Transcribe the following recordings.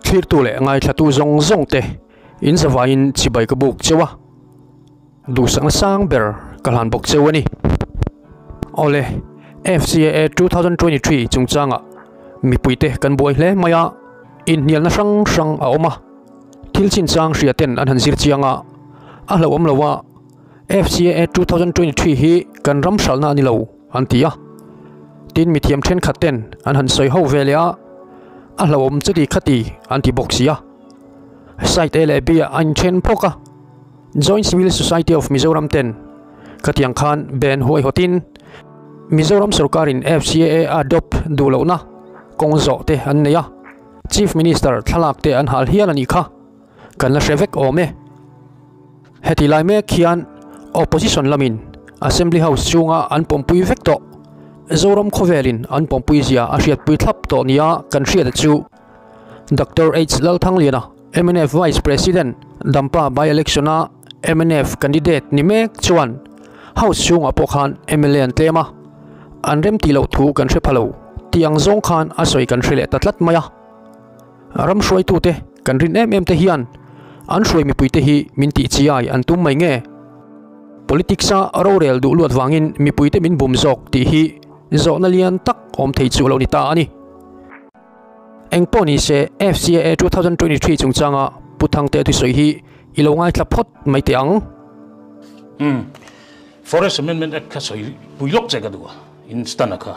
Thlirtu leh ngaithlatu zawng zawng te in zavaiin chibai ka buk cheu a, duhsakna sang ber ka hlan bawk cheu a ni. Awle, FCAA 2023 chungchangah mipuite kan buai hle mai a, inhnialna hrang hrang a awm a, thil chinchang hria ten an han zir chiang a, a hlauhawm lo a, FCAA 2023 hi kan ram hralhna a ni lo an ti a. Tin mithiam thenkhat ten an han sawi ho ve leh a, a hlauhawm chuti khati an ti bawk si a. Site A leh B ah a inthen phawk a, Joint Civil Society of Mizoram ten khatiang khan ben huaihawtin Mizoram sorkarin FCAA a adopt duh lohna kawng zawh te an nei a, Chief Minister thlalak te an hal hial a nih kha kan la hre vek awm e. Heti lai mek hian Opposition lamin Assembly House chhunga an pawmpui vek tawh Zoram khawvelin an pawmpui zia a hriatpui thlap tawh nia kan hriat chu Doctor H Lalthangliana, mnf Vice President, Dampa by-election-a mnf candidate ni mek chuan House chhungah pawh khan mla an tlem a, an remtih loh thu kan hre pha lo tih ang zawng khan a sawi kan hre leh ta tlat mai a. Ram hruaitute kan rin em em te hian an hruai mipuite hi min tih chiai an tum mai nge? Politics-a rorel duh luat vangin mipuite min bum zawk tih hi zawhna lian tak awm thei chu lo ni ta a ni. Eng pawh ni se FCAA 2023 chungchanga Pu Thangte thusawi hi i lo ngaithla phawt mai teh ang. Umm. Forest Amendment Act kha sawi pui lawk che ka duh a, instant a kha.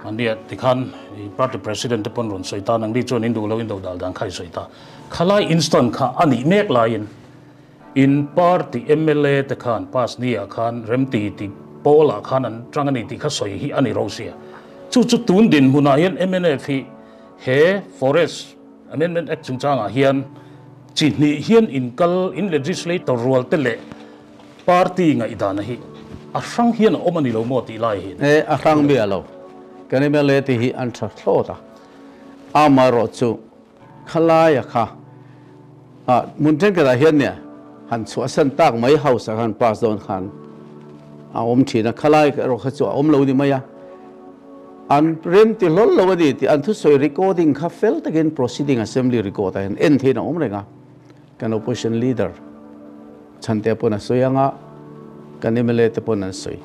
Mahnia tikhan i party president te pawn rawn sawi ta, nangni chuan in duh lo in do dal dan kha i sawi ta. Khalai instant kha a nih mek laiin in party mla te khan pass ni ah khan remti ti pawl ah khan an tang a ni tih kha sawi hi a ni ro sia. Chu chu tun dinhmunah hian mnf hi he Forest Amendment Act chungchangah hian chi hnih hian in kal in legislator rual te leh Party ngaihdana hi a hrang hian a awm a ni lo maw tih lai hi. E, a hrang miah lo. Kan mla te hi an tha thlawt a. Amaherawhchu khalaia kha ah hmun thenkhatah hian nia han chhuahsan tak mai house ah khan pass dawn khan a awm thin a, khalai erawh kha chu a awm lo ni mai a. An rem ti hlawl lo a ni tih an thusawi recording kha fel takin proceeding assembly record ah hian en theihin a awm reng a. Kan opposition leader Chhante pawn a sawi anga, kan mla te pawn an sawi.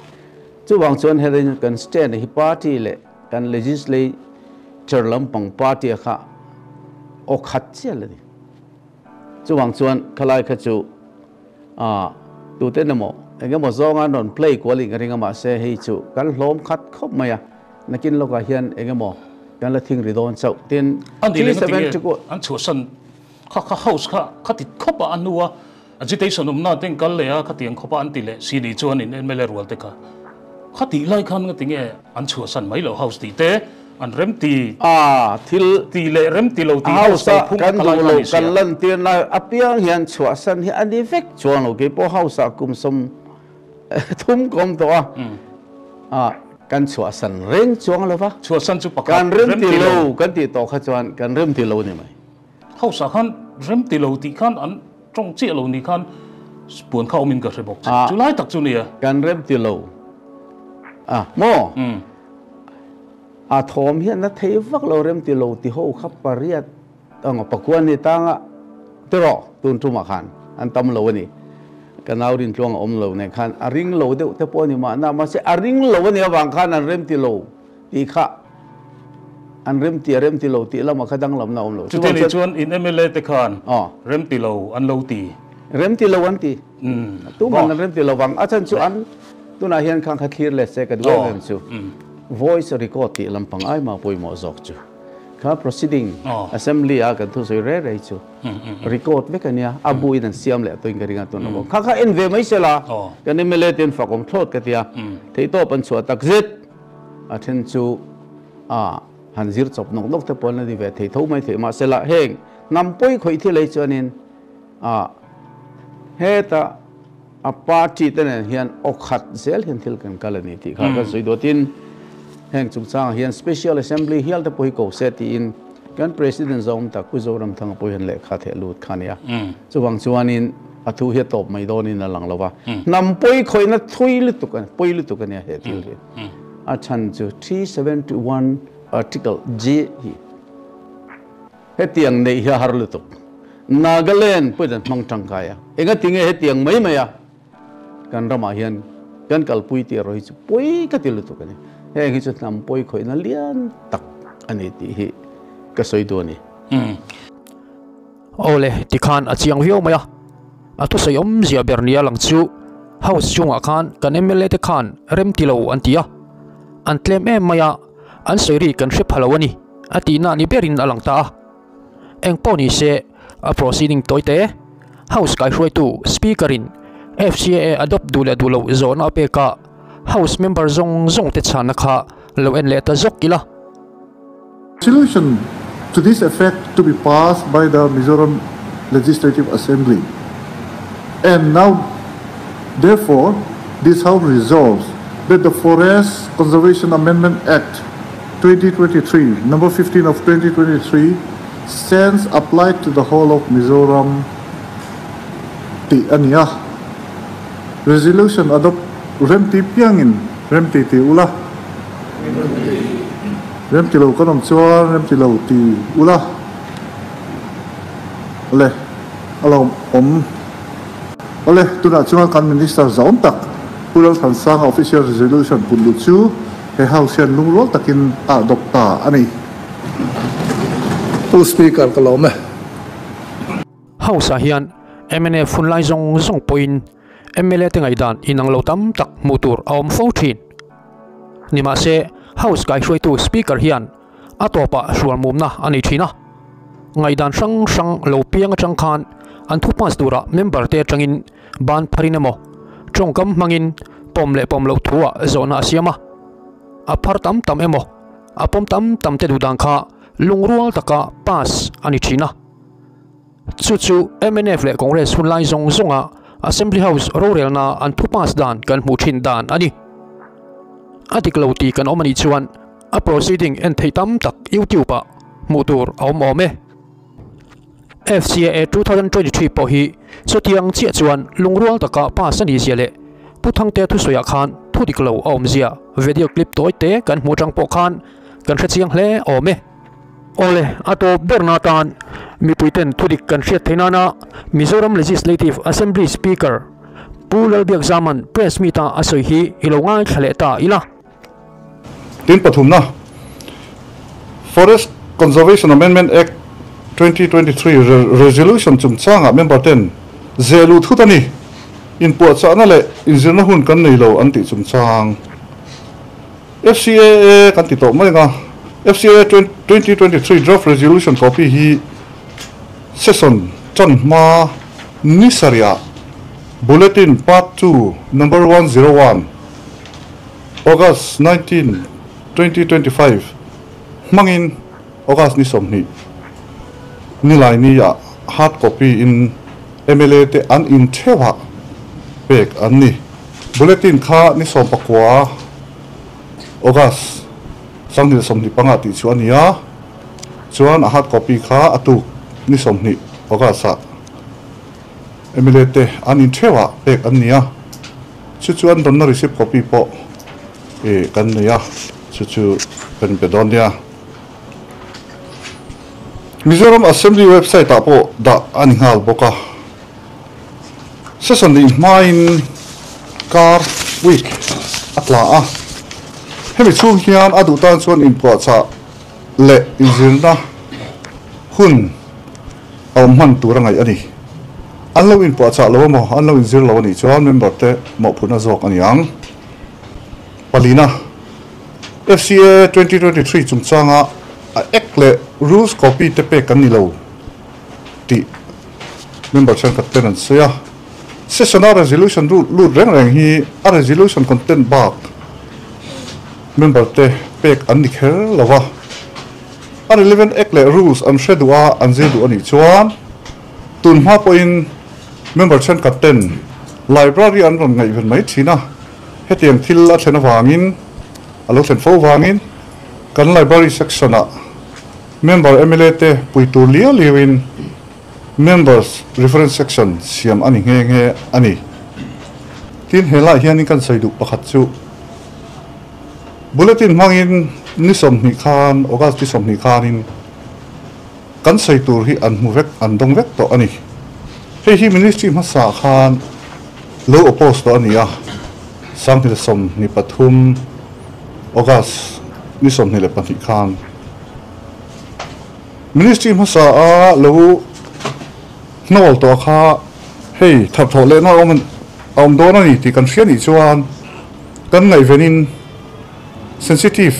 Chuvang chuan herin kan stand hi party leh kan legislature lampang party a kha aw khat chiah a ni. Chuvang chuan khalai kha chu ah tuten emaw engemaw zawnga an rawn play kual in ka ring a mahse hei chu kan hlawm khat khawp mai a, nakin lawkah hian engemaw kan la thing ri dawn chauh. Tin, 370 an chhuahsan Kha kha house kha kha ti khawp a a hnu a agitation awmna te an kal leh a khatiang khawp a an ti leh si ni chuan in mla rual te kha kha tih lai khan nga tinge an chhuahsan mai lo house tih te an rem ti A thil ti leh rem ti lo tih house house a kal phung kan kha lai duh kha lo ni kan sia. lan tir lai apiang hian chhuahsan hi a ni vek chuang lo keipawh house ah kum sawm thum ka awm tawh a a kan chhuahsan reng chuang lo va Chhuahsan chu pakhat kan rem rem ti ti lo lo. kan tih tawh kha chuan kan rem ti lo ni mai. House ah khan rem ti lo tih khan an tawng chiah lo ni khan puan kha awmin ka hre bawk che. Chu lai tak chu nia. Kan rem ti lo a maw? A thawm hian na thei vak lo rem ti lo ti ho kha pariat ang pakua ni tanga tiraw tun tumah khan an tam lo a ni. Ka nau rintluang a awm lo nen khan a ring lo deuh te pawh a ni mahna mahse a ring lo a nih avang khan an rem ti lo tih kha an rem ti a rem ti lo tih lamah kha danglamna a awm lo. Chutih nih chuan in mla te khan rem ti lo an lo ti. Rem ti lo an ti. Tuman an rem ti lo vang. A chhan chu an tunah hian khang kha thlir let se ka duh em em chu. Voice record tih lampang ai mah pawimawh zawk chu. Kha proceeding assembly a kan thusawi rei rei chu record vek a nia. A bu in an siam leh tawhin ka ring a tunah pawh. Kha kha en ve mai sela kan mla te an fakawm thlawt ka ti a. Theihtawp an chhuah takzet. A then chu a han zir chawp nawk nawk te pawh an la ni ve thei tho mai thei. Mahsela heng hnam pawi khawih thil ei chuanin a heta a party te nen hian aw khat zel hian thil kan kal a ni tih kha kan sawi duatin heng chungchangah hian Special Assembly hial te pawh hi ko se tiin kan President zawng tak Pu Zoramthanga pawh hian lehkha theh lut kha a ni a. Chuvang chuanin a thu hi a tawp mai dawnin a lang lo va. Hnam pawi khawihna thui lutuk a ni, pawi lutuk a nia he thil hi. A chhan chu 371 Article J hi. Hetiang nei hi a har lutuk. Nagaland pawhin an hmang tangkai a, engatinge hetiang mai mai a kan ramah hian kan kalpui tih erawh hi chu pawi ka ti lutuk a ni. Heng hi chu hnam pawi khawihna lian tak a ni tih hi ka sawi duh a ni. Awle, tikhan a chiang viau mai a, a thusawi awmzia ber nia lang chu House chungah khan kan mla te khan rem ti lo an ti a, an tlem em mai a, an sawi ri kan hre pha lo a ni a tihna ni berin a lang ta a. Eng pawh ni se, a proceeding tawi te, House kaihruaitu Speaker in FCAA adopt duh leh duh loh zawhna a pek a, House member zawng zawng te chhanna kha lo en leh ta zawk ila. Resolution to this effect to be passed by the Mizoram Legislative Assembly and now therefore this House resolves that the Forest Conservation Amendment Act 2023 number 15 of 2023 stands applied to the whole of Mizoram tih a ni a. Resolution adopt remti piangin remti ti ula. Remti lo kan awm chuan remti lo ti ula. Awle, a lo awm. Awle, tunah chuan kan Minister zahawm tak Pu Lalthansanga Official Resolution put luh chu he House hian lungrual takin a adopt ta a ni. Pu Speaker ka lawm e. House ah hian mnf hun lai zawng zawng pawhin mla te ngaihdan inang lo tam tak hmuh tur a awm fo thin. Nimahse, House kaihruaitu Speaker hian a tawpah hrualmumna a nei thin a. Ngaihdan hrang hrang lo piang atang khan an thu pass turah member te atangin ban pharin emaw tawngkam hmangin pawm leh pawm loh thuah zawhna a siam a. A phar tam tam emaw a pawm tam tam te duhdan kha lungrual taka pass a ni thin a. Chu chu mnf leh Congress hun lai zawng zawnga Assembly House rorelna an thu pass dan kan hmuh thin dan a ni. A dik lo tih kan awm a nih chuan a proceeding en theih tam tak YouTube ah hmuh tur a awm awm e. FCAA 2023 pawh hi chutiang chiah chuan lungrual taka pass a nih zia leh Pu Thangtea thusawiah khan thu dik lo a awm zia video clip tawi te kan hmuh atang pawh khan kan hrechiang hle awm e. Awle, a tawp berna atan mipuiten thudik kan hriat theih nana Mizoram Legislative Assembly Speaker Pu Lalbiakzaman Press Meet-a a sawi hi i lo ngaithla leh ta ila. Tin pathumna, Forest Conservation Amendment Act 2023 Resolution chungchangah member ten zehluh thut a ni, inpuahchahna leh inzirna hun kan nei lo an tih chungchang. FCAA kan ti tawh mai ang a, FCAA 2023 Draft Resolution copy hi session tan hma ni sarih ah Bulletin Part 2 Number 101, August 19, 2025 hmangin August ni 20 Nilaini ah hard copy in mla te an intheuh ah pek an ni. Bulletin kha ni 19 August 2025 tih chu a ni a, chuan a hard copy kha a tuk ni 20 August ah mla te an intheuh ah pek an ni a, chu chu an dawnna receipt copy pawh kan nei a, chu chu kan inpe dawn nia. Mizoram Assembly website ah pawh dah a ni nghal bawk a. Session leh hmain kar, week, a tla a, hemi chhung hian a duh tan chuan inpuahchah leh inzirna hun a awm hman tur a ngaih a ni. An lo inpuahchah lo emaw, an lo inzir lo a nih chuan member te mawhphurhna zawk a ni ang. Palina, FCA 2023 chungchanga a Act leh Rules copy te pek kan ni lo tih Member thenkhat ten an sawi a, Session a resolution lut reng reng hi a resolution content bak member te pek an ni kher lo va, a relevant act leh rules an hre duh a, an zir duh a nih chuan tun hma pawhin member thenkhat ten library an rawn ngaihven mai thin a, hetiang thil a thlen avangin a lo thlen fo vangin kan library section ah member mla te pui tur liau liauin Members Reference Section siam a ni nghe nghe a ni. Tin, he laiah hianin kan sawi duh pakhat chu Bulletin hmangin ni 20 khan, August ni 20 khanin Kan sawi tur hi an hmu vek, an dawng vek tawh a ni. Hei hi Ministry hmasa khan lo oppose tawh a ni a, 2023 August ni 22 khan Ministry hmasa a lo hnawl tawh kha hei tharthawh lehna a awm a awm dawn a ni tih kan hria nih chuan kan ngaihvenin sensitive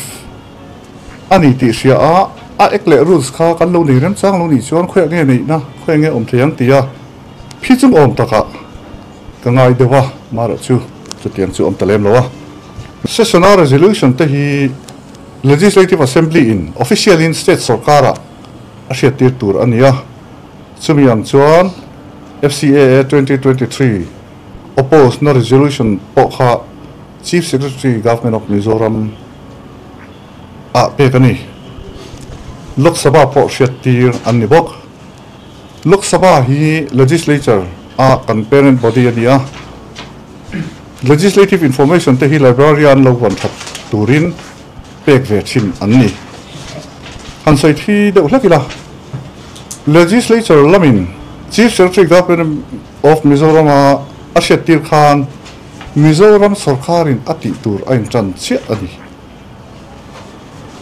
a ni tih hria a, a act leh rules kha kan lo nei remchang lo nih chuan khawiah nge neihna, khawiah nge awm thei ang tih a phi chung awm takah ka ngai deuh a, marawh chu chutiang chu awm ta lem lo a. Session a resolution te hi Legislative Assembly in official in state sorkar ah a hriattir tur a ni a, chumi ang chuan FCAA 2023 oppose na resolution pawh kha Chief Secretary Government of Mizoram ah pek a ni. Lok Sabha pawh hriattir an ni bawk. Lok Sabha hi Legislature a kan parent body a ni a. Legislative information te hi librarian lo huan that turin pek ve thin an ni. Han sawi thi deuh hlek ila, Legislature lamin Chief Secretary Government of Mizoram a a hriattir khan Mizoram sorkarin a tih tur a intan chiah a ni.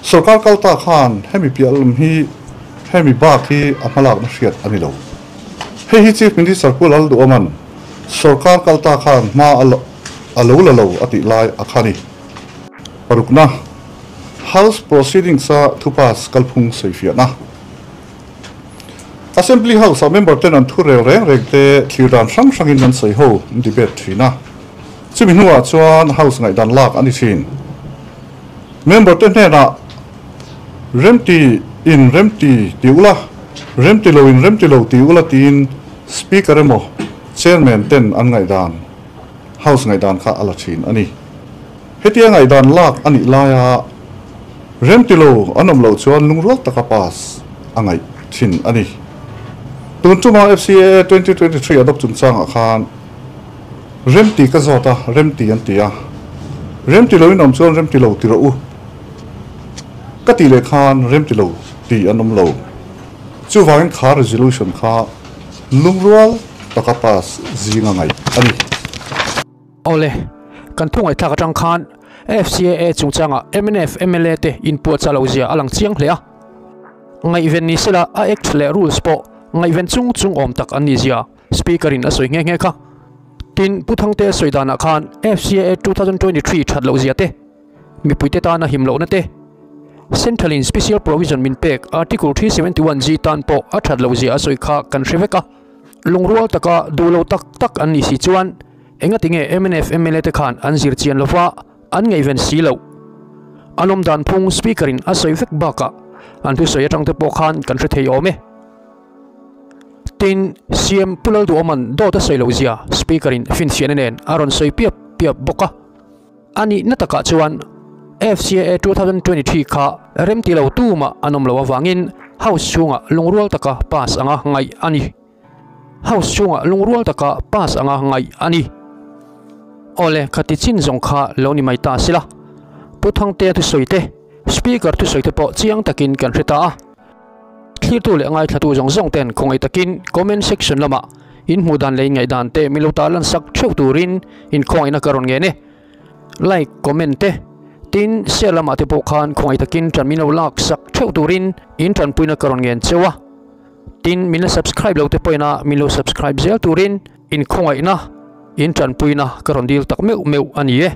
Sorkar kal ta khan hemi piah lam hi hemi bak hi a hmalakna hriat a ni lo. Hei hi Chief Minister Pu Lalduhawman sorkar kal ta khan hma a lo la lo a tih lai a kha ni. Parukna, House Proceedings a thupass kalphung sawifiahna. Assembly House ah member ten an thu rel reng reng te thlir dan hrang hrangin an sawi ho an debate thin a. Chumi hnuah chuan House ngaihdan lak a ni thin. Member te hnenah Remti in remti ti ula, remti lo in remti lo ti ula tiin Speaker emaw Chairman ten an ngaihdan House ngaihdan kha a la thin a ni. Hetia ngaihdan lak a nih laia remti lo an awm loh chuan lungrual taka pass a ngaih thin a ni. Tun tuma FCAA 2023 adopt chungchangah khan remti ka zawt a, remti an ti a. Remti loin awm chuan remti lo ti rawh u ka tih leh khan remti lo ti an awm lo. Chuvangin kha resolution kha lungrual taka pass zinga ngaih a ni. Awle, kan thu ngaihthlak atang khan FCAA chungchanga mnf mla te inpuahchah loh zia a lang chiang hle a. Ngaihven ni sela a Act leh Rules pawh ngaihven chung chung awm tak an nih zia Speaker in a sawi nghe nghe kha. Tin, Pu Thangte a sawi danah khan FCAA 2023 that loh zia te, mipuite tana him lohna te, Central in Special Provision min pek Article 371G tan pawh a that loh zia a sawi kha kan hre vek a. Lungrual taka duh lo tak tak an nih si chuan Engati nge mnf mla te khan an zir chian lova an ngaihven si loh? An awm dan phung Speaker in a sawi vek bakah an thusawi atang te pawh khan kan hre thei awm e. Tin, CM Pu Lalduhawman dawt a sawi loh zia Speaker in finfiahna nen a rawn sawi piap piap bawk a. A nihna takah chuan FCAA 2023 kha remti lo tumah an awm loh avangin House chhungah lungrual taka pass anga ngaih a ni. House chhungah lungrual taka pass anga ngaih a ni. Awle, khati chin zawng kha lo ni mai ta sila. Pu Thangtea thusawi te, Speaker thusawi te pawh chiang takin kan hre ta a. Thlirtu leh ngaithlatu zawng zawng ten khawngaih takin comment section lamah in hmuh dan leh in ngaihdan te min lo tarlan sak theuh turin in khawngaihna ka rawn ngen e. Like, comment te, tin share lamah te pawh khan khawngaih takin tan min lo lak sak theuh turin in tanpuina ka rawn ngen cheu a. Tin, min la subscribe lo te pawhin a min lo subscribe zel turin in khawngaihna, in tanpuina ka rawn dil tak meuh meuh a ni e.